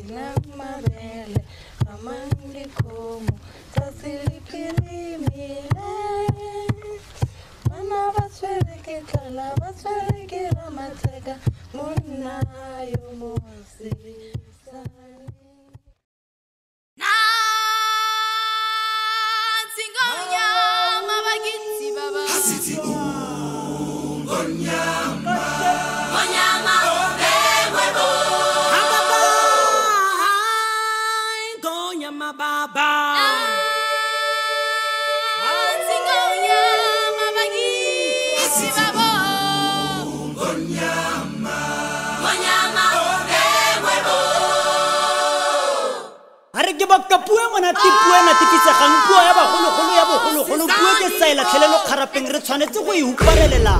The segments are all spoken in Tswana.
La mabele, gamang dikgomo, tsatsi le phirimile. Bana ba tshwere ke tlala, ba tshwere ke ramatheka, monna yo mosesane. Nansi ngonyama bakithi baba. Asithi ungonyama. Ngonyama ewebo. Ngonyama baba. Nansi ngonyama bakithi baba. Ungonyama. Ngonyama ewebo. A re ke baka puo e monate, puo e natefisegang, puo ya bagologolo ya bogologolo, puo ke saelatlhelelo kgarapeng, re tshwanetse go e huparelela.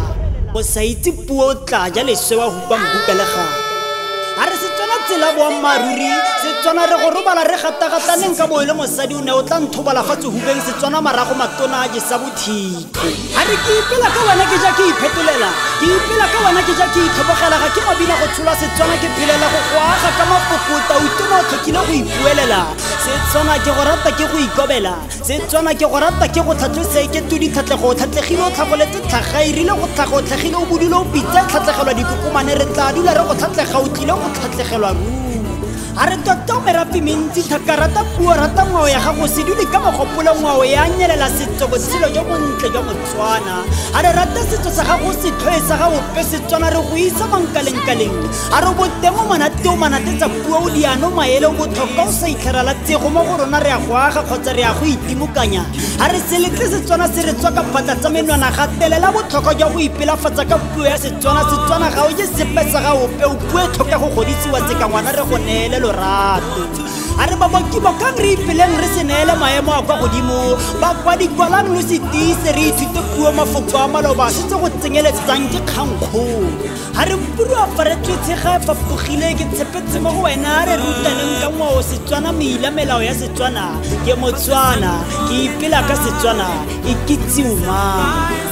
Go sa itse puo o tla ja leswe wa hupa mhupelegang. A re Setswana tsela boammaaruri, Setswana re go robala re gatagataneng ka bo e le mosadi o ne o tla nthobala fa tsehubeng, Setswana marago matona a jesa bothitho. A re ke ipela ka wena ke ja ke iphetolela, ke ipela ka wena ke ja ke itlhobogela, ga ke mabina go tsholwa Setswana ke phelela go go aga ka mafoko, tautona o tlhokile go ipuelela. Setswana ke go rata ke go ikobela, Setswana ke go rata ke go tlhatlose ke tudi tlhatlego, o tlhatlegile o tlhagoletse tlhaga, e rile go tlhaga o tlhagile o bodile o pitsa e tlhatlegelwa dikokomane, re tla dula re go tlhatlega o tlile go tlhatlegelwa ruri. A re tota o merafe mentsi thaka, rata puo, rata ngwao ya gago, se dule ka mogopolo, ngwao ya nyelela setso, botshelo jo bontle jwa Motswana. A re rata setso sa gago, setlhoe sa gago pe Setswana, re go isa mankalengkaleng. A re boteng o monate o manatetsa puo, o diano maele o botlhokwa o sa itlherala tsego mo go rona, re a go aga kgotsa re a go itimokanya. A re se letle Setswana se re tswa ka phatla tsa menwana, gatelela botlhokwa jwa go ipelafatsa ka puo ya Setswana. Setswana ga o je sepe sa gago pe, o puo e tlhoka go godisiwa seka ngwana, re go neele lorato. A re baboki bakang re ipeleng, re se neele maemo a kwa godimo, ba kwadikwalang lo se tiise, re ithute puo, mafoko a maloba setse go tsenyeletsang ke kgangkgolo. A re mpuru a faretswe tshega e fapogile, ke tshepetse mo go wena, re rutaneng ka ngwao Setswana, meila melao ya Setswana. Ke Motswana, ke ipela ka Setswana, e kitse o mang.